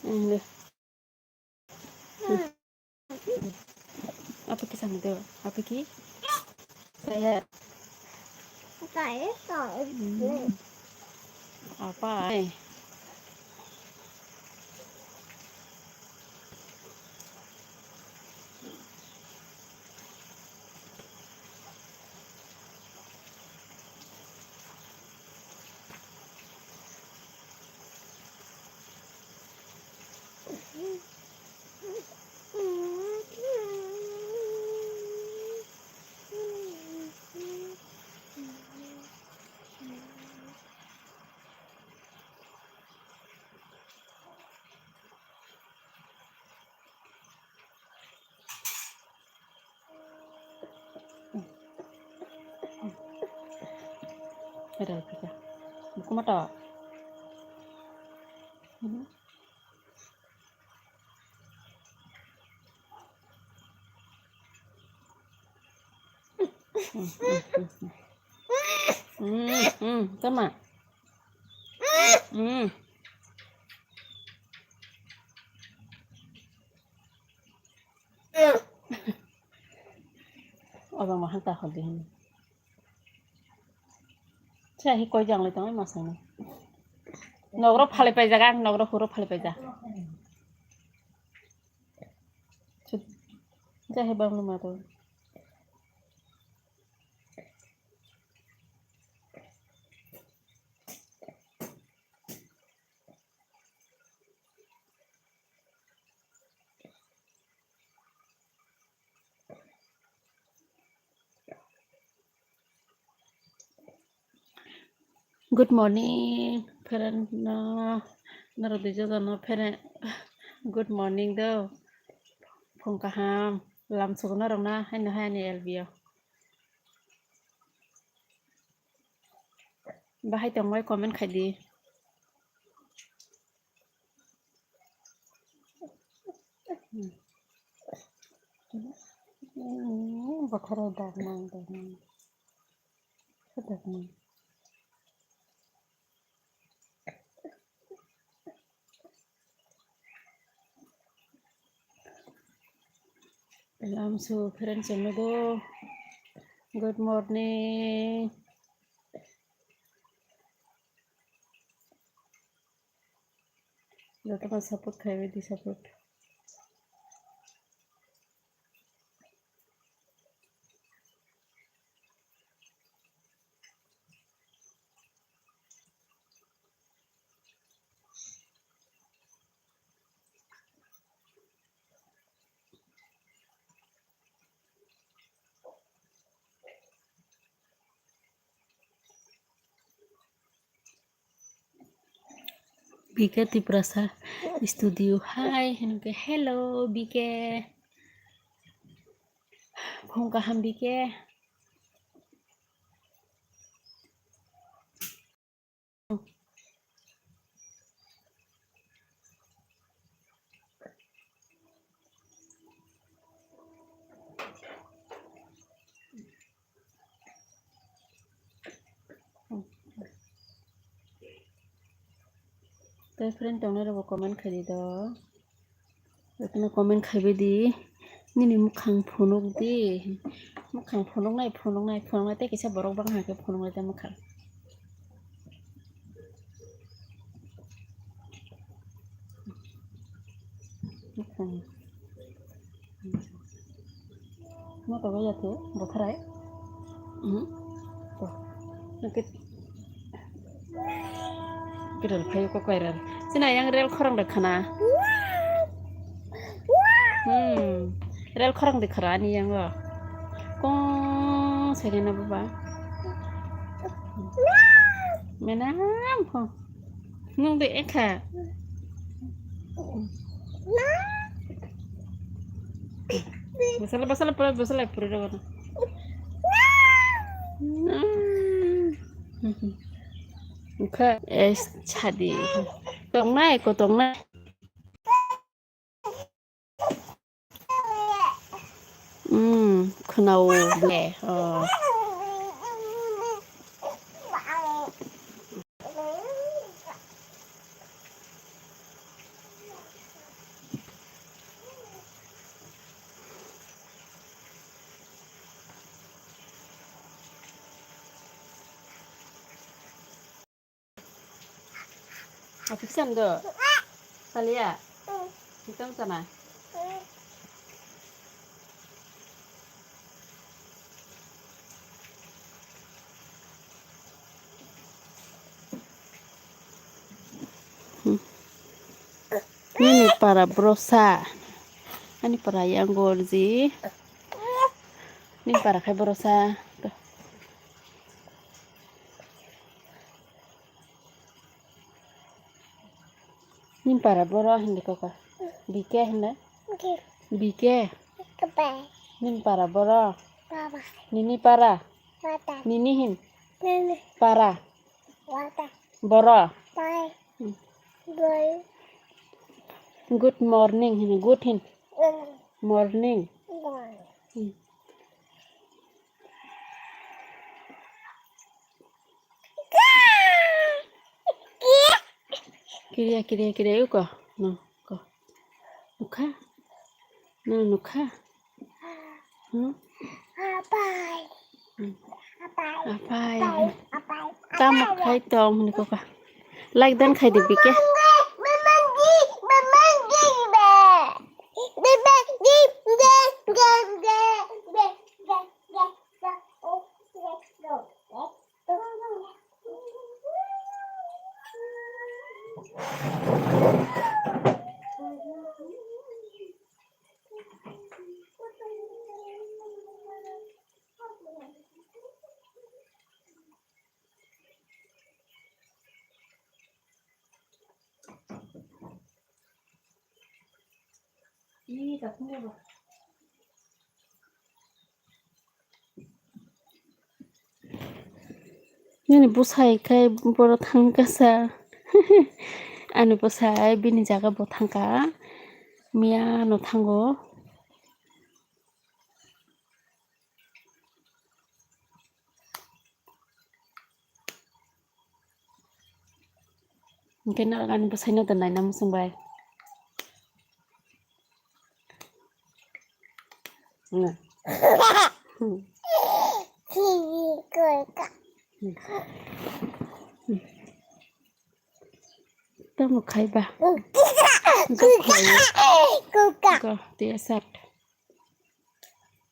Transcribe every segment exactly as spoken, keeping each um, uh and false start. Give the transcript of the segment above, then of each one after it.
Hmm, de. Hmm. Apa ki sana de? Apa ki? Saya. Saya tahu. Hmm. Apa? Eh. Ada kita. Buku mata. Hmm. Hmm, hmm, hmm, hmm. Hmm, hmm, tama. Hmm. Obo ma hanta hodi hin. Sa hi koi jang lai tong ma sangni. Nogro phale paijak ang, nogro huro phale paijak. Sa hi bang ma to. Good morning, friend no, norok duijon no, friend. Good morning do. Phung kaham, lam sugo norok na, haino hai ani L B o. Bahai tongbai comment khai di. Hmm, bokhorok dakmang, dakmang. Dakmang. Lamsu friend chwngno do. Good morning. Jotono support khaibai di, support. B K Tiprasa Studio. Hi, hino ke, hello, B K. Phung kaham, B K. Tei friend tongnai rokbo comment khaidi do. Jotono comment khaibai di. Nini mwkhang phunuk di. Mwkhang phunuknai, phunuknai, phunuknai tei kisa borok bang hakhe phunuknai tei mwkhang. Mwkhang. Moto bai ya khe botharai. Hmm. To. Nakit. Kiral phayo ko kairal. Sina yang rel khorang de khana. Hmm. Rel khorang de khara ni yang lo. Kong sege na baba. Menam kong. Nung de ekha. Basala, basala, pura, basala, pura, pura. Kha es chadi. Tongnai, ko tongnai. Hmm, khwnao le. Oh. Apiksan do. Salia. Kitang sana. Nini para brosa. Ani para yang gorji. Nini para khai brosa. Nini para boro hindi koko. Bike hindi. Bike. Nini para boro. Nini para. Nini hin. Para. Boro. Good morning hin. Good hin. Morning. Kiriya, kiriya, kiriya, uko. No, ko. Nukha? No, nukha? Hmm? Apai. Hmm. Apai. Apai. Apai. Apai. Tamo khai tong hwnwi kok. Like dan khai di bike. Nini bwsai khe boro thangkasa. Ani bwsai bini jaga bo thangka. Miya no thango. Hwnkhe norok ani bwsaino da naina muchung bai. Tamo khai ba. Kuka. Kuka. Go, tiya sat.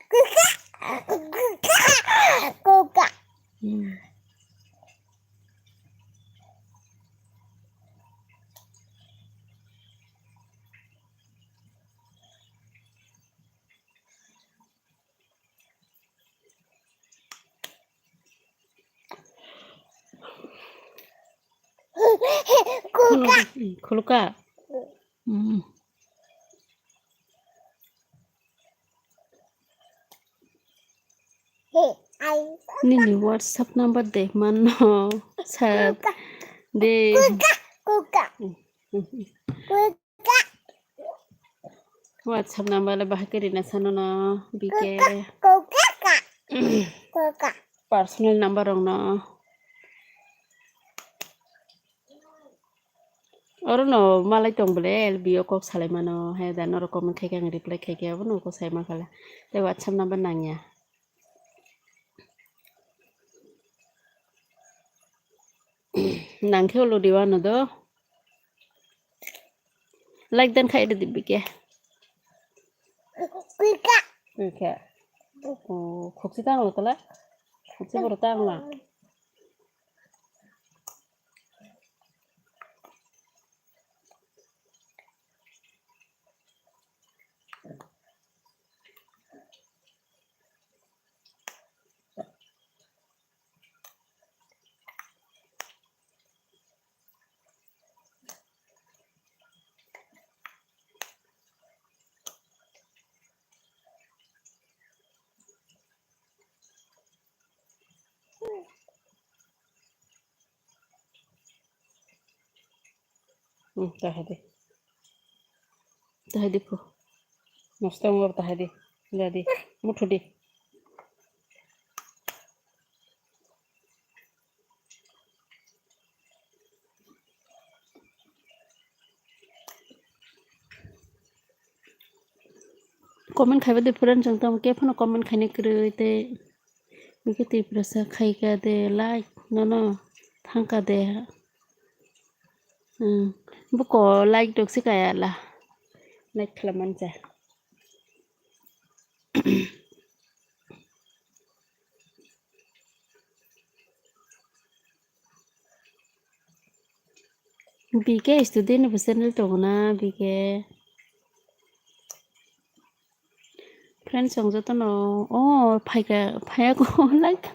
Kuka. Kuka. Kuka. Hmm. Khuluka. Khuluka. Hmm. Nini WhatsApp number de mano sa de. Kuka, kuka. Hmm, hmm, hmm. Kuka. WhatsApp number le bahai khe rina sano no, bike. Kuka, kuka. Kuka. Personal number rok no. Oro no malai tong bole, L B o kok salai mano, he da norok comment khai khe ang reply khai khe, abono kok sai mankha le. Tei WhatsApp number nangya. Nangkhe ulo diwa no do. Like dan khai rwdi bike. Bike. Bike. Oh, khokchi tang lo tala. Khokchi boro tang la. Hmm, tahai di. Tahai di phu. Nosto wngor tahai di. Jadi, muthu di. Comment khaiba de friend, chwng tamo khe phano comment khaina kwrwi tei. Bikhe Tiprasa khaika de, like nono thangka de. Hmm. Buko like rok se kaya la. Like khalamani cha. B K student ni bo channel tongo na, B K. Friends rok jotono, oh, phaika, phaiya ko, like,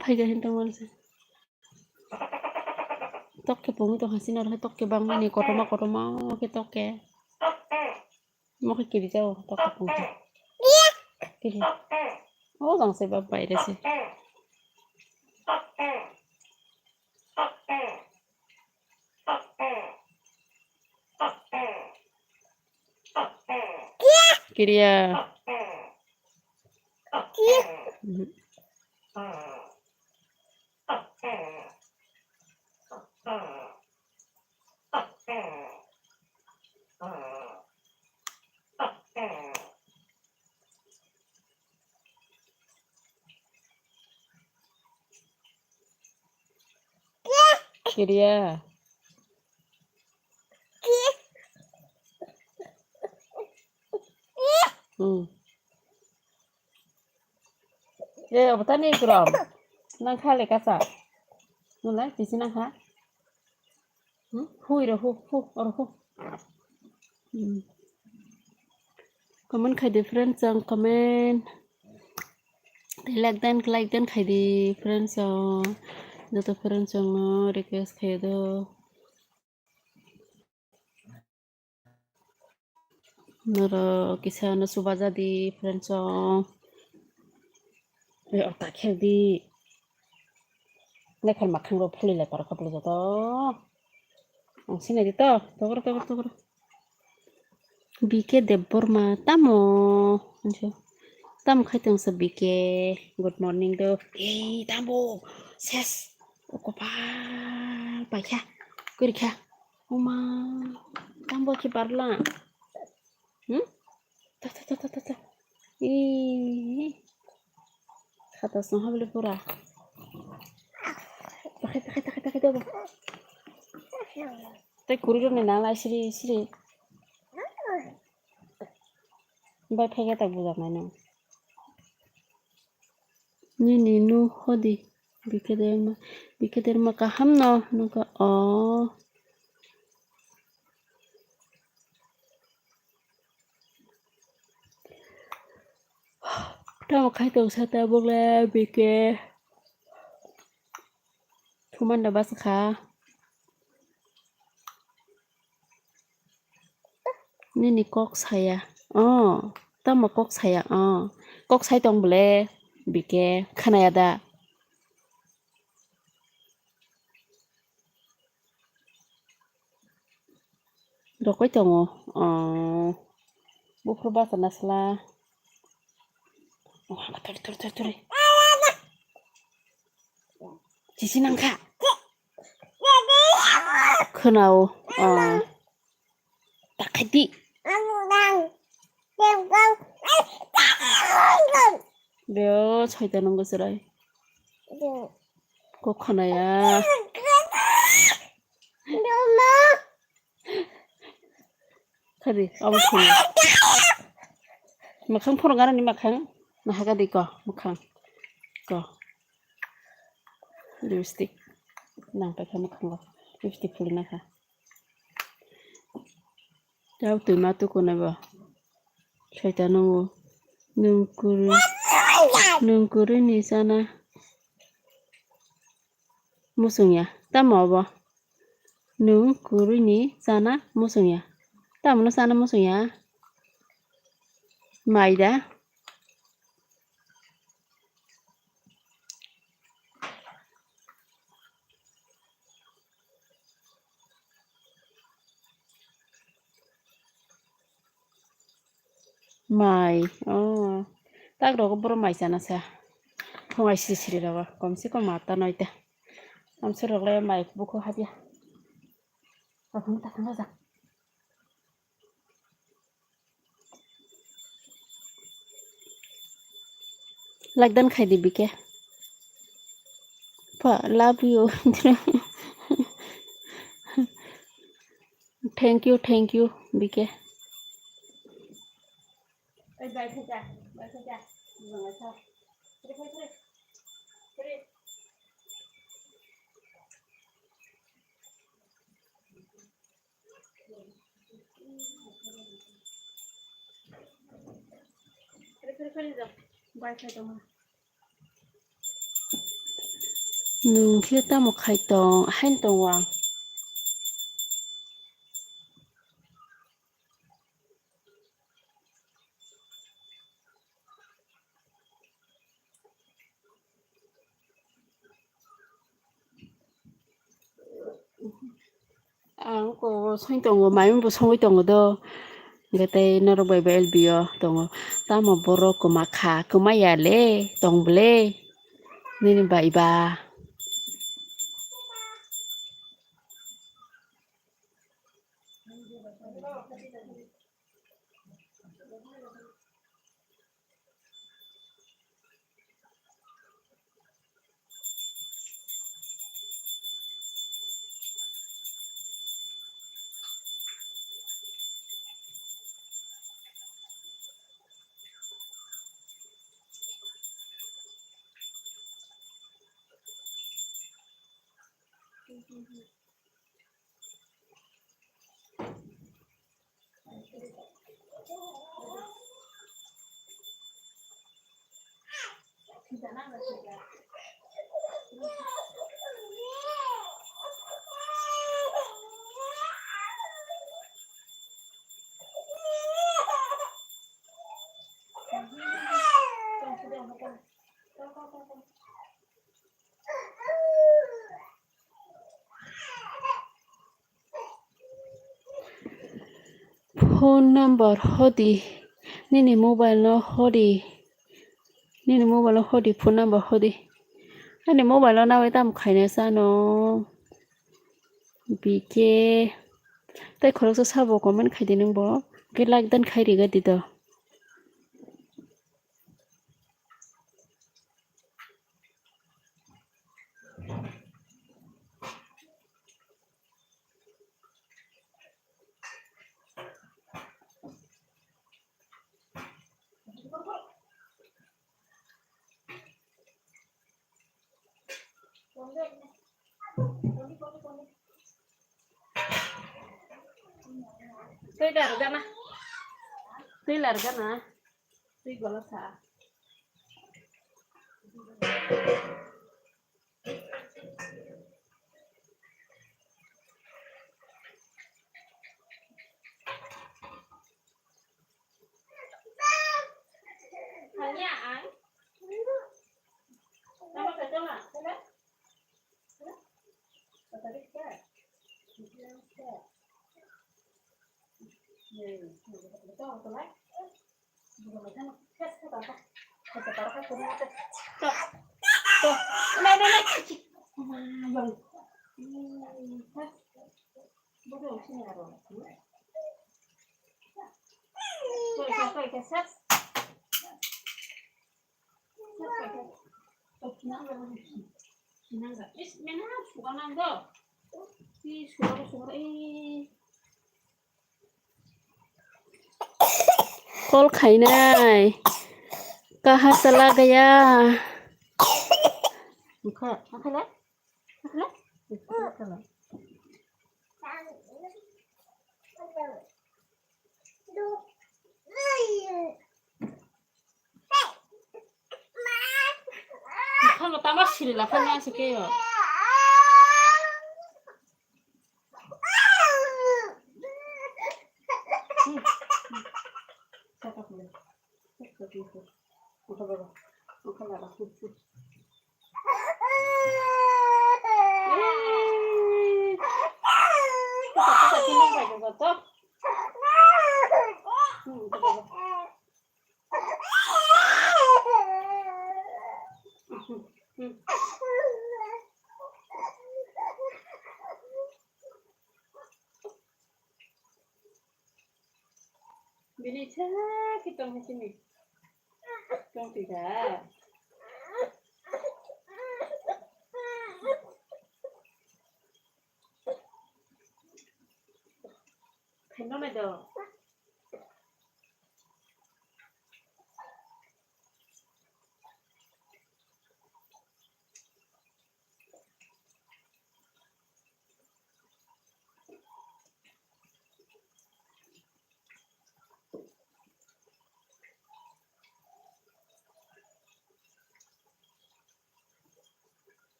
phaika hin tongmani se. Tok khe pungwi tongkha chini oro hai tok khe bangmani kotorma kotorma khe tok khe. Mo khe kiri jao tok khe pungkha. Kiri. O jang se ba baire se. Kiriya. Kiriya. Hmm. Ye, obo tani krom. Nangkha le kasa. Nulai, chichi nangkha. Hmm? Hui ro, hu, hu, oro hu. Hmm. Comment khai di friends chong comment. Like dan, like dan khai di friends chong. Joto friends chong no request khai do. Norok kisa no chubaja di friends chong. Be ota khe di. Lekhar makhang ro phuli lai paro khaplo joto. Ang sinai di to. Tokoro, tokoro, tokoro. B K Debbarma, tamo? Tamo khai tong sa B K? Good morning do. Ei, tamo? Ses. O kopal paikha. Kurikha. Oma. Tamo khe barla. Hmm? Ta, ta, ta, ta, ta, ta. Ih. Khata song habli pura. Pakai, pakai, pakai, pakai, tabo. Tei kuri rok ni nang lai siri, siri. Bai phai khe tak bujak nai nang. Nini nu hodi. Bike derma, bike derma kaham no nungkha o. Tamo khai tong sa tabuk le bike. Thuman da basa kha. Nini kok saya. Oh, tamo kok saya. Oh, kok sai tong bole. Bike khanaya da. Rokoi tongo. Oh, buphuru basa nasla. Oh, turi, turi, turi, turi. Chichi nangkha. Khwnao. Oh. Takhai di. Beo soita nunggo chwrai. Kok khanaya. Khadi, abo khani. Makhang phoro garani makhang. Nahaga di ko, makhang. Ko. Lipstick. Nang paikha makhango. Lipstick phulina kha. Tau twi ma tuku na bo. Saita nungo. Nung kuru. Nung kuru ni sana. Musung ya. Tamo bo. Nung kuru ni sana musung ya. Tamo no sana musung ya. Maida. Mai, oh. Tak rogo boro mai chana sa. Thongai siri siri rogo. Kom se kom atta noita. Amswrwk le mai bukhu habya. Aphano ta thangna ja. Like dan khai di bike. Pa, love you. Thank you, thank you, B K. Nwng khe tamo khai tong, haino tongo ang. Ang ko songwi tongo, mai bo songwi tongo do. Hwnkhe tei norok bai bo L B o tongo. Tamo borok kwma kha, kwma ya le, tong bwle. Nini bai ba. Phone number hodi, nini mobile no hodi, nini mobile no hodi, phone number hodi. Ani mobile no nawi tamo khaina chano. B K. Tei khoroksa sabo comment khaidi nwngbo. Hwnkhe like dan khai riga di do. Twi lar gana. Twi lar gana. Twi gola sa. Call khainai. Kaha chala gaya. Khano tama siri la khano ase ke yo. Bini sa khe tong hai sini. Tong twi da. Sino me do.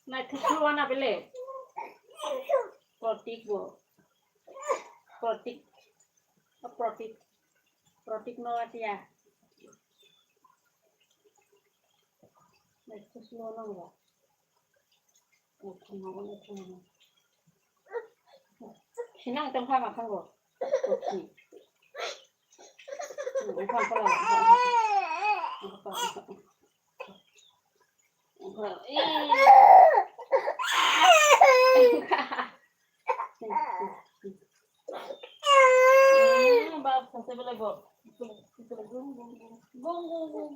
Naithok khe wana bele. Protik bo. Protik. Protik. Protik no atia. Naithok khe wana ba. Sinang tong kha kha bo. Oke. Tong kha kha la. Ba, sase belai bo. Gong, gong, gong.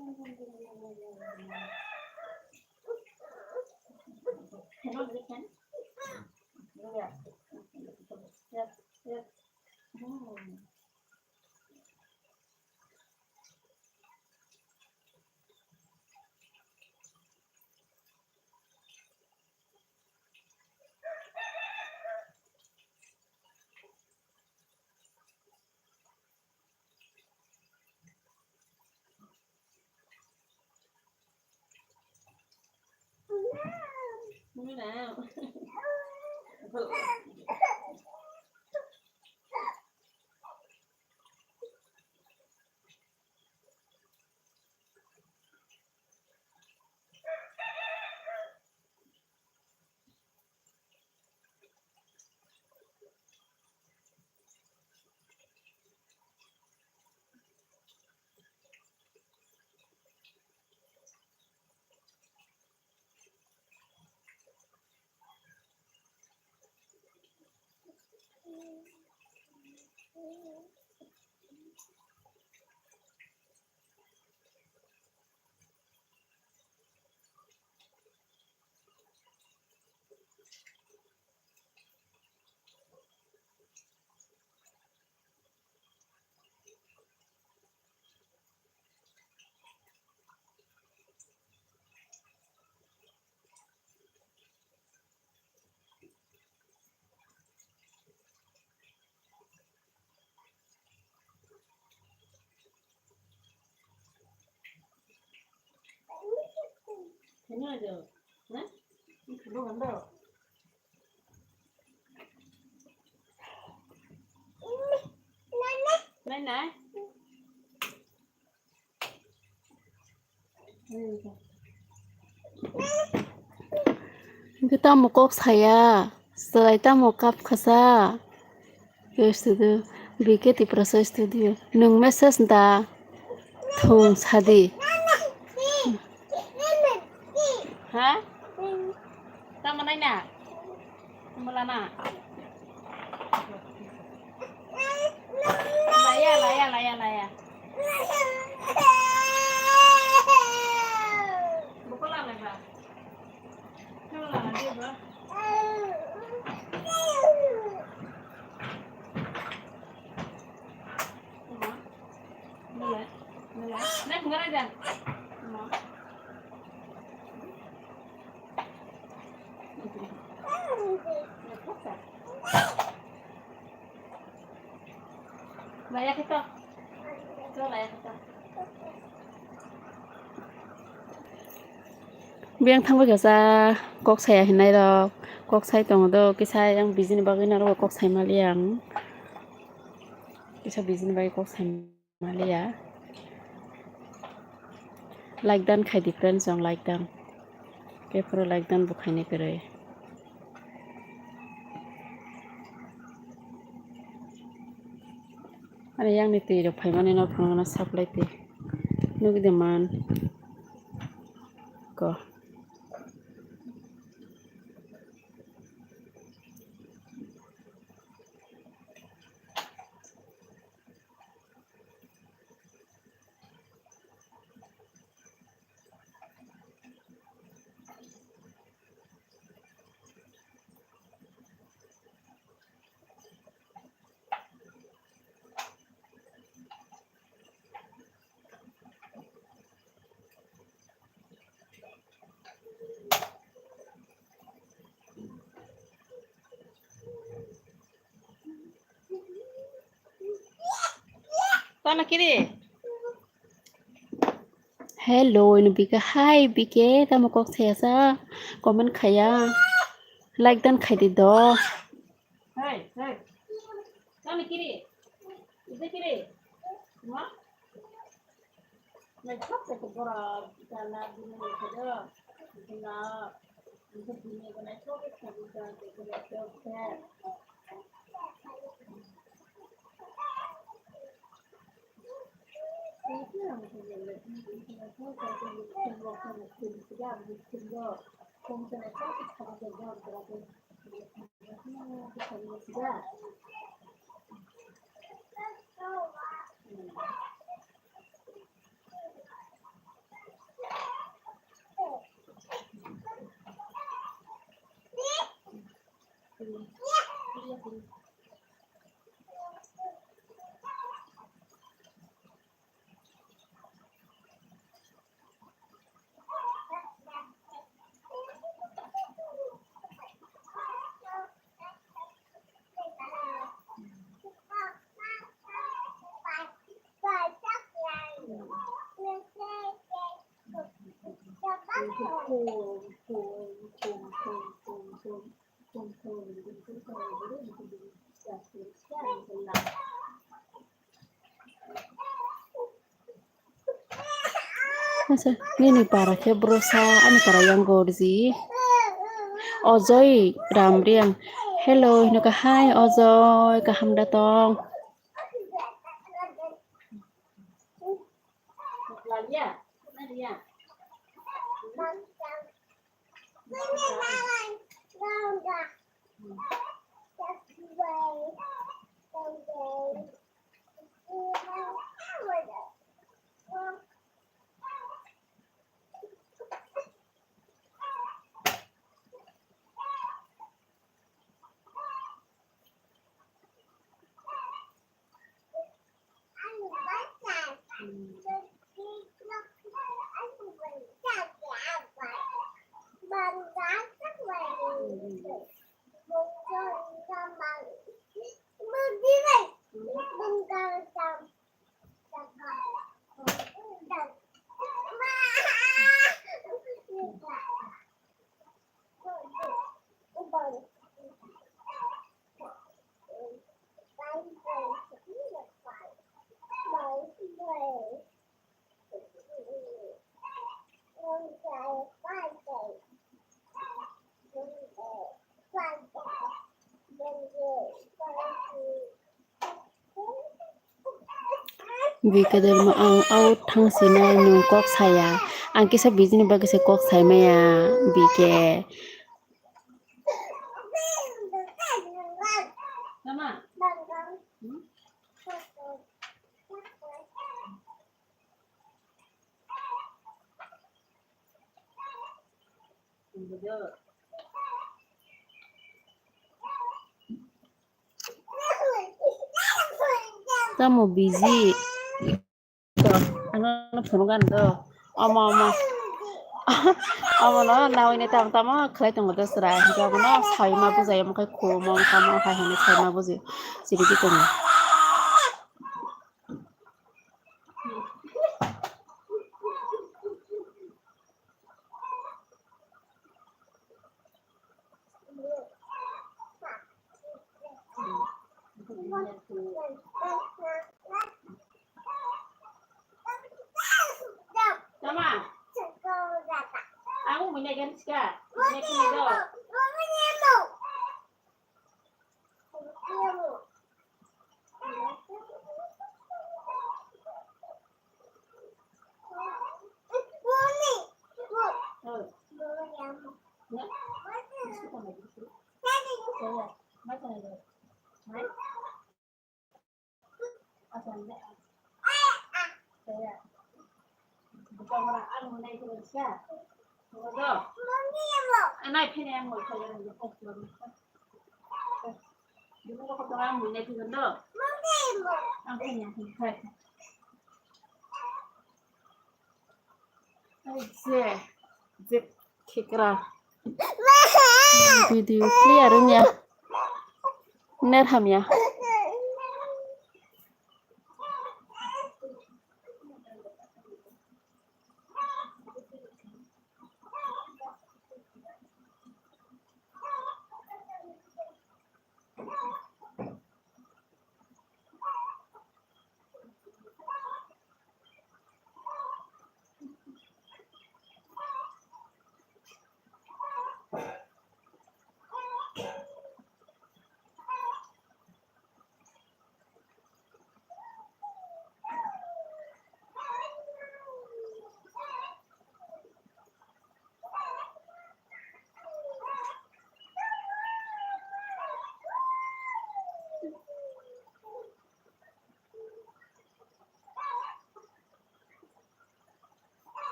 Hello, listen. Yeah. Yes, yes. Hmm. Nai, nai. Hwnkhe tamo kok saya, chwrai tamo kap khasa. Studio, B K Tiprasa Studio. Nwng message da thung sadi. Ha? Tamo nai na? Mula na? Laya, laya, laya, laya. Buku lama ba? Buku lama dia ba? Mula, mula. Nah, mula aja. Mula. Laya kita. Itu laya kita. Biyang thangbai kasa kok saya hinai rok, kok sai tongo do, kisa yang bijini bagwi naro kok sai mali ang. Kisa bijini bagwi kok sai maliya. Like dan khai di friends, ang like dan. Kephuru like dan bo khaini kwrwi. Ani yang ni twi rok phaimani no phunukna supply twi. Nugui de man. Ko. Hello, ini B K. Hi, B K. Tamo kok saya sa? Comment khaya. Like dan khai di do. Hey, hey. Tamo kiri. Ida kiri. Ma? Asa, nini para khe bwrwsa, ani para yang gorji. Ojoi Ramriang. Hello, hino ka, hi, Ojoi, kaham da tong? Bike dol ma ang out thang sinai nwng kok saya. Ang kisa business bagwi se kok sai maya bike. Tamo busy. Ano phone gan do. Omo, omo. Omo no nawi ne tam tamo khlai tongo do chwrai. Hinkhe omo no sai ma bujai, omo khai khum, omo tamo khai hwnwi sai ma buji. Sibidi tongo. Tama. Aku punya kan sika. Punya kini do. Video clear wngya. Net hamya.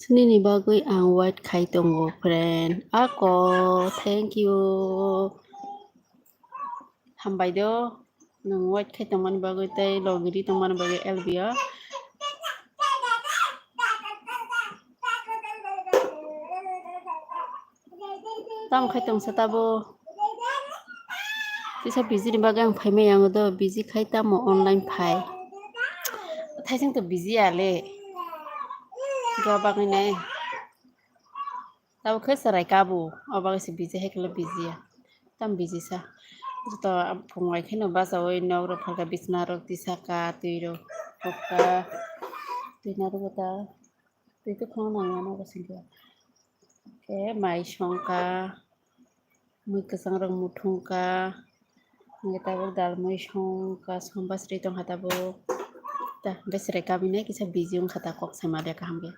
Nini bagwi ang wait khai tongo, friend. Ako, thank you. Hambai do, nwng wait khai tongmani bagwi tei logiri tongmani bagwi L B o. Tamo khai tongsa tabo. Kisa busy ni bagwi ang phaimai yango do, busy khai tamo online phai. Thaising to busy ya le. Go bagwi nai. Tabo khe chwrai kabo, o bagwi se busy hai khe busy ya. Tam busy sa. Joto phung lai kheno bachaui nok rok phalka bisna rok tisaka twi rok hokka. Twi narwgo ta. Twi to khwna nang ya nogo singkhe. Khe mai songkha, mui kwchang rok muthungkha, hwnkhe tabuk dal mui songkha, somba sri tongkha tabuk. Ta, bwswrai kabinai kisa busy wngkha ta, kok sai ma de kaham khe.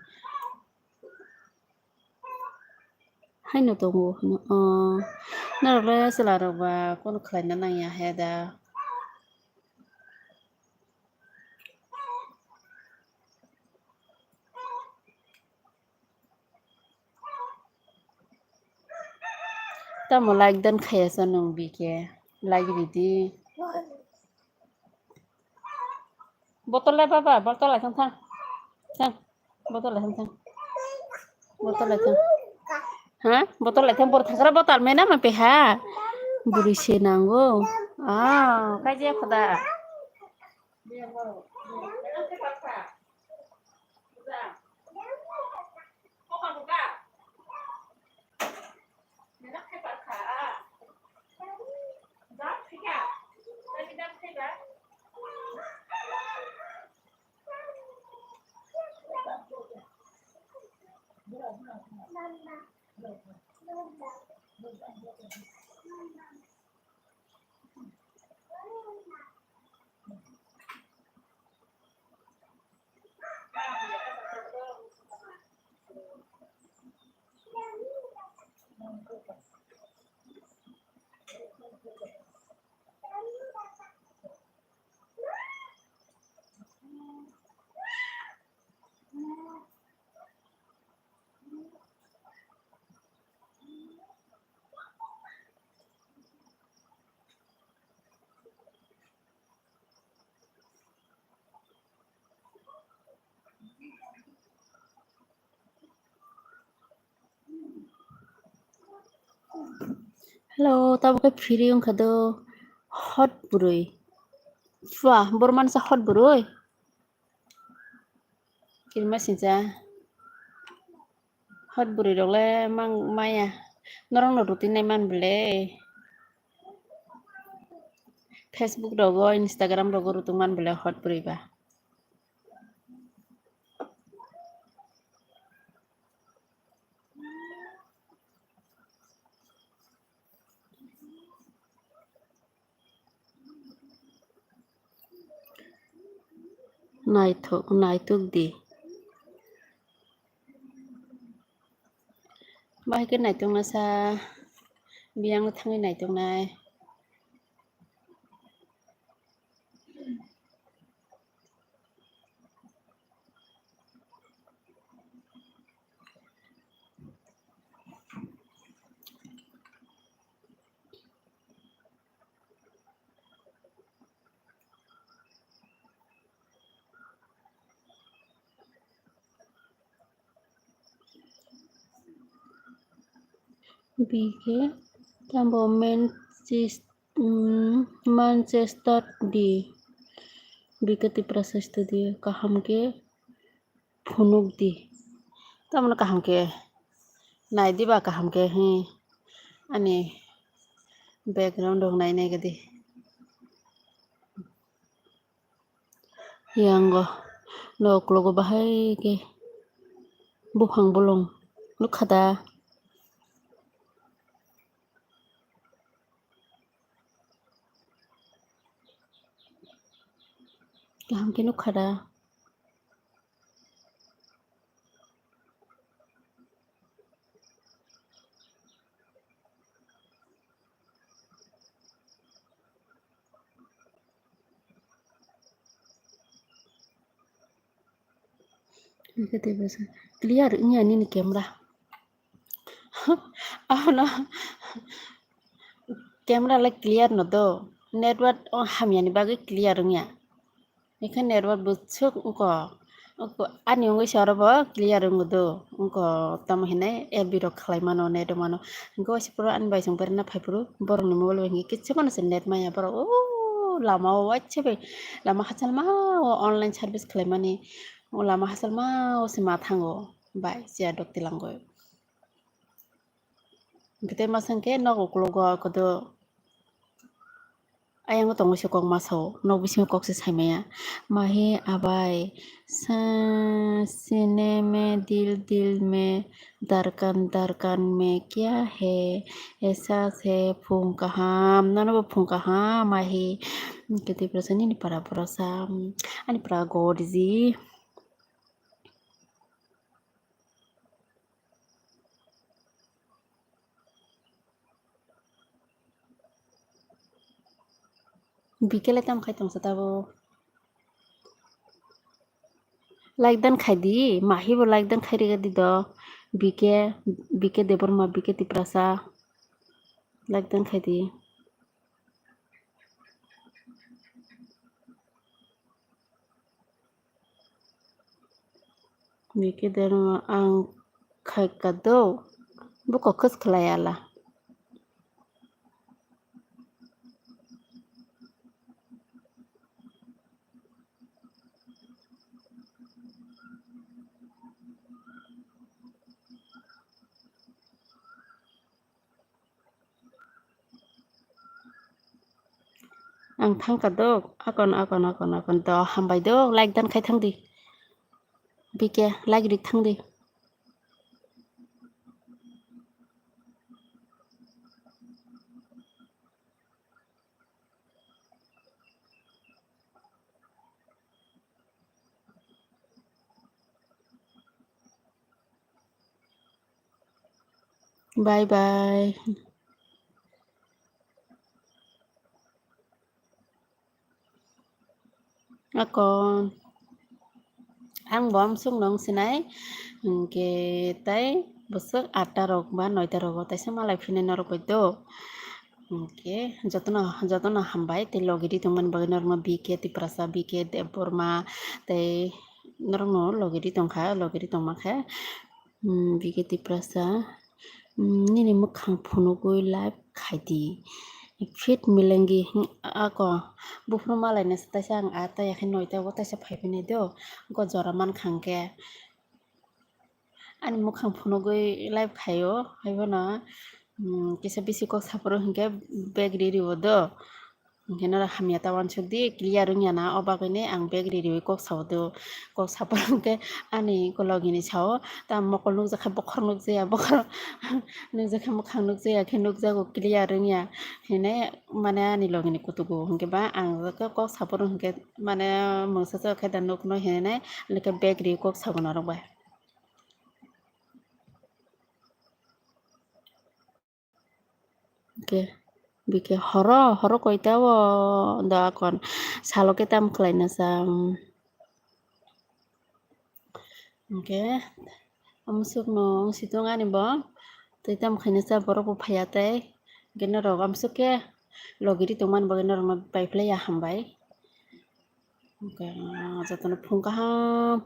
Haino tongo hwno, o, norok le chwla rok ba kono khlaina nangya he da. Tamo like dan khaya sa nung bike, like ridi. Botol le baba, botol le thang thang. Thang. Botol le thang thang. Botol le thang. Ha? Botol le thang, bor thagra botol mena ma pe ha. Buri se nango. Ah, kaje khoda. Hello, tabuk khe free wngkha do hot bwrwi. Pha, bormani sa hot bwrwi. Kirima sincha. Hot bwrwi rok le mang maya. Norok no routine nai man bwle. Facebook rogo, Instagram rogo routine man bwle hot bwrwi ba. Naithok, naitok di. Bahai khe naitok na sa, biyang thangwi naitok nai. Bike tambo Manchester, mm, Manchester di bike Tiprasa studio kaham khe phunuk di. Tamoni kaham khe nai diba kaham khe, hmm. Ani background rok nai nai gadi. Yango nok logo bahai khe buphang bolong nukha da. Kaham khe nukha da. Hwnkhe tei bwsa clear wngya nini camera. Abono camera le clear no do, network o hamyani bagwi clear wngya. Hwnkhe network bwswk wngkha, wngkha ani wngwi se oro bo clear wngwi do, wngkha tamo hinwi F B rok khlai mano, net rok mano. Hwnkhe waisa phuru ani bai chwng berana phai phuru borokni mobile bai hwnkhe kichu mano se net maya borok o lama o waisa bai lama hachal ma o online service khlai mani. O lama hachal ma o se ma thango bai chair rok tilangwi. Hwnkhe tei masa hwnkhe nok ukologo kodo ayang tongo se kok masa o, nok bisingo kok se sai maya. Mahi abai sa sine me dil dil me darkan darkan me kya he esa se phung kaham nono bo phung kaham mahi. Hwnkhe tei bwrasa nini para bwrasa ani para gorji. Bikele tam khai tongsa tabo. Like dan khai di, mahi bo like dan khai riga di do. Bike, Bike Debbarma, Bike Tiprasa. Like dan khai di. Bike Debbarma ang khai ka do. Buko khus khlai ala. Ang thang ka dok, akon, akon, akon, akon, do hambai dok, like dan khai thang di. Bike, like rik thang di. Bye bye. Akon. Ang bo amsuk nung sinai. Hwnkhe tai bwswk atta rok ba noita rogo taisa malai phinai norok bai do. Hwnkhe jotono, jotono hambai tei logi ri tongmani bagwi norokno B K Tiprasa, B K Debbarma tei norokno logi ri tongkha, logi ri tongma khe. Hmm, B K Tiprasa, hmm, nini mwkhang phunugwi live khai di. Fit milengi, hmm, ako buphuru malainasa taisa ang ata yakhe noita o taisa phai phai nai do, go jora mankha hwnkhe. Ani mwkhang phunugwi live khaio, haibono, hmm, kisa bisi kok saphuru hwnkhe bag ri rio do. Hwnkhe norok hamya ta uansuk di, clear wngya na, o bagwi ni ang bag ri riui kok sao do. Kok saphuru hwnkhe ani ukulogini sao, ta mokol nukjakha, bokhorok nukjaya, bokhorok nukjakha, mwkhang nukjaya khe nukjago, clear wngya hinwi mane ani logini kutugo. Hwnkhe ba ang kok saphuru hwnkhe mane mungsa khe da nukno hinwi nai, hwnkhe bag riui kok sao norok bai. Hwnkhe, bike horo, horo koita o da akon salo khe tam khlaina sa, um, hwnkhe, amsuk no wng si tong ani bo, tei tam khaina sa borok bo phaiya tei, hwnkhe norok amsuk khe logi ri tongmani bagwi norokno pai phlaiya hambai. Hwnkhe, jotono phung kaham.